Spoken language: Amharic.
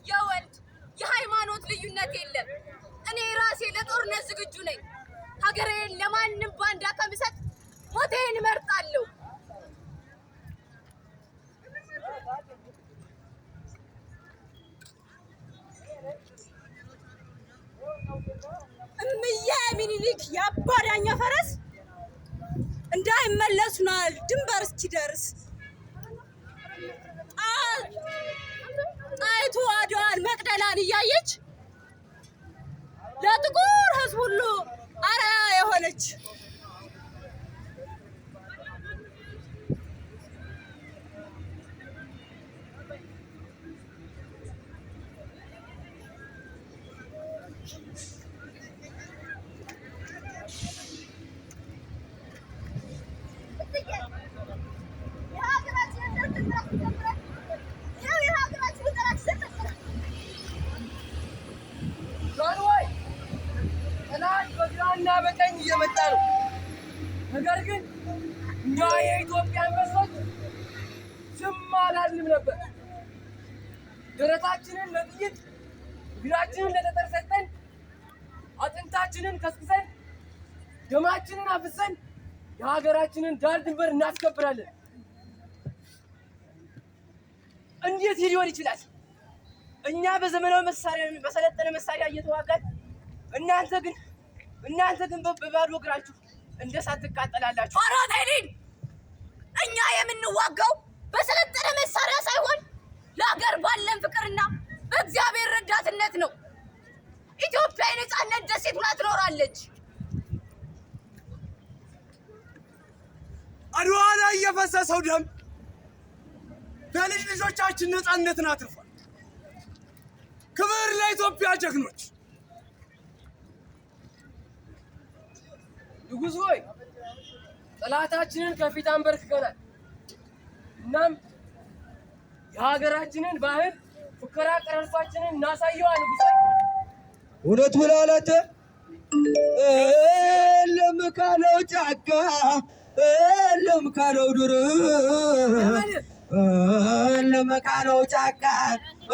የወንድ የሃይማኖት ልዩነት የለም። እኔ ራሴ ለጦርነት ዝግጁ ነኝ። ሀገሬን ለማንም ባንዳ ከምሰጥ ሞቴን እመርጣለሁ። እምዬ ሚኒሊክ የአባዳኛ ፈረስ እንዳይመለሱናል ድንበር እስኪደርስ ጣይቱ አድዋን መቅደላን እያየች ለጥቁር ሕዝብ ሁሉ አርአያ የሆነች። የሀገራችንን ዳር ድንበር አስከብረን ይኸው የሀገራችንን ጠላት ይዘን መጥተናል። ጃንሆይ፣ ጠላት በግራና በቀኝ እየመጣ ነው። ነገር ግን እኛ የኢትዮጵያ አንበሶች ዝም አላልንም ነበር። ደረታችንን ለጥይት እግራችንን ለጠጠር ሰጠን፣ አጥንታችንን ከስክሰን፣ ደማችንን አፍሰን የሀገራችንን ዳር ድንበር እናስከብራለን። እንዴት ይህ ሊሆን ይችላል? እኛ በዘመናዊ መሳሪያ በሰለጠነ መሳሪያ እየተዋጋን እናንተ ግን በባዶ እግራችሁ እንደ እሳት ትቃጠላላችሁ። ኧረ ቴዲን፣ እኛ የምንዋጋው በሰለጠነ መሳሪያ ሳይሆን ለሀገር ባለን ፍቅርና በእግዚአብሔር ረዳትነት ነው። ኢትዮጵያ የነጻነት ደሴት ሆና ትኖራለች። አድዋ ላይ የፈሰሰው ደም ለልጅ ልጆቻችን ነፃነትን አትርፏል። ክብር ለኢትዮጵያ ጀግኖች! ንጉሥ ሆይ፣ ጠላታችንን ከፊት አንበርክከናል። እናም የሀገራችንን ባህል ፉከራ ቀረርቷችንን እናሳየዋ ንጉሥ ሆይ። እውነት ብለሃል አንተ። እልም ካለው ጫካ፣ እልም ካለው ዱር፣ እልም ካለው ጫካ።